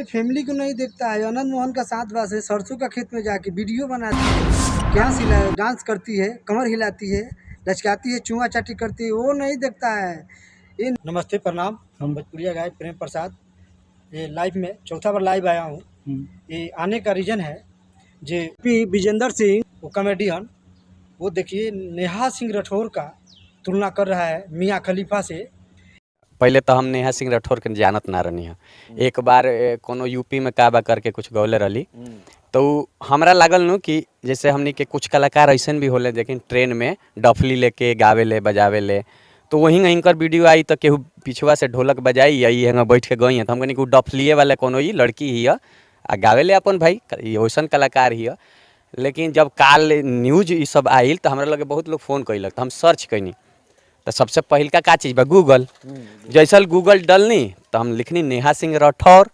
Family को नहीं देखता है। आनंद मोहन का साथ बात है, सरसों का खेत में जाके वीडियो बनाती है, क्या सिला डांस करती है, कमर हिलाती है, लचकाती है, चूमा चाटी करती है, वो नहीं देखता है ये। नमस्ते, प्रणाम। हम भोजपुरिया गायक प्रेम प्रसाद ये लाइव में चौथा बार लाइव आया हूँ। ये आने का रीज़न है जे पी विजेंद्र सिंह वो कॉमेडियन, वो देखिए नेहा सिंह राठौर का तुलना कर रहा है मियाँ खलीफा से। पहले तो हम नेहा सिंह राठौर के जानत ना रहनी है। एक बार कोनो यूपी में का बा करके कुछ गौले रहली तो हमरा लागल नु कि जैसे हमनी के कुछ कलाकार ऐसन भी होले लेकिन ट्रेन में डफली लेके गावे ले बजावे ले, तो वहीं इनकर वीडियो आई तो केहू पिछुआ से ढोलक बजाई या ई बैठ के गई, तो हम कहनी कि डफलिए वाला कोनो ई लड़की ही आ गावे ले अपन भाई, ई वैसन कलाकार ही। लेकिन जब काल न्यूज ई सब आइल तो हमरा लगे बहुत लोग फ़ोन कैलक, तो हम सर्च कैनी तो सबसे पहिलका का चीज़ बा गूगल। जैसल गूगल डलनी तो हम लिखनी नेहा सिंह राठौर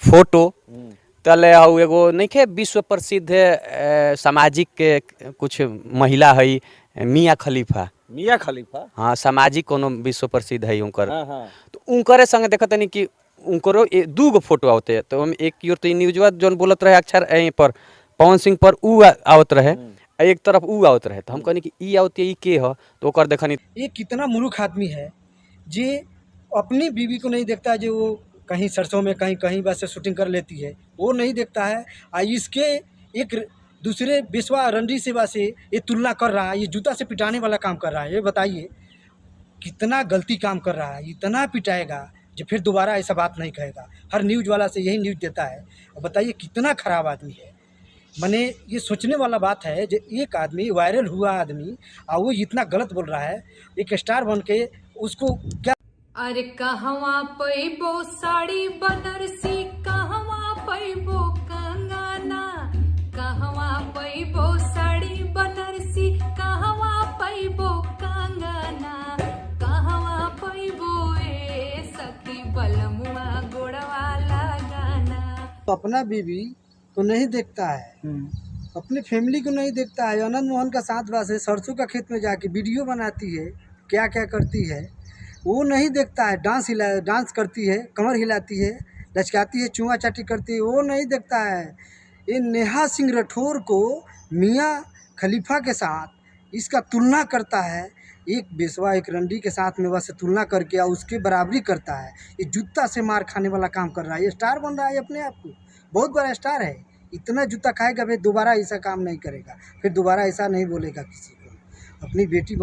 फोटो, तले हऊ एगो नइखे विश्व प्रसिद्ध सामाजिक के कुछ महिला है मियाँ खलीफा। मियाँ खलीफा, हाँ, सामाजिक कोनो विश्व प्रसिद्ध है उनकर। हाँ हाँ। तो उनकरे संगे देखत तनी कि उनकरो दू गो फोटो आवते, तो हम एक ओर तो ई न्यूजवा जौन बोलत रहे अक्षर ए पर पवन सिंह पर ऊ आवत रहे, एक तरफ ऊ आवत रहे, तो हम कहनी कि ई आवत ई के ह, तो ओकर देखनी ये कितना मूर्ख आदमी है जे अपनी बीवी को नहीं देखता है, जो वो कहीं सरसों में कहीं कहीं बस शूटिंग कर लेती है, वो नहीं देखता है। आ इसके एक दूसरे बेसवा रंडी सेवा से ये तुलना कर रहा है, ये जूता से पिटाने वाला काम कर रहा है। ये बताइए कितना गलती काम कर रहा है। इतना पिटाएगा जो फिर दोबारा ऐसा बात नहीं कहेगा। हर न्यूज़ वाला से यही न्यूज़ देता है। और बताइए कितना ख़राब आदमी है। मने ये सोचने वाला बात है जो एक आदमी वायरल हुआ आदमी और वो इतना गलत बोल रहा है, एक स्टार बन के उसको क्या। अरे कहवा पैबो साड़ी बनारसी, कहवा पैबो कंगना, कहवा पैबो साड़ी बनारसी, कहवा पैबो कंगना, कहवा पैबो ए सखी बलमुआ गोड़वा लगाना। तो अपना बीवी को नहीं देखता है, अपने फैमिली को नहीं देखता है। आनंद मोहन का साथ बात है, सरसों का खेत में जाके वीडियो बनाती है, क्या क्या करती है, वो नहीं देखता है। डांस हिला डांस करती है, कमर हिलाती है, लचकाती है, चूमा चाटी करती है, वो नहीं देखता है। ये नेहा सिंह राठौर को मियाँ खलीफा के साथ इसका तुलना करता है, एक बेसवा एक रंडी के साथ में बस तुलना करके और उसके बराबरी करता है। ये जूता से मार खाने वाला काम कर रहा है। ये स्टार बन रहा है अपने आप को, बहुत बड़ा स्टार है। इतना जूता खाएगा फिर दोबारा ऐसा काम नहीं करेगा, फिर दोबारा ऐसा नहीं बोलेगा किसी को। अपनी बेटी बहन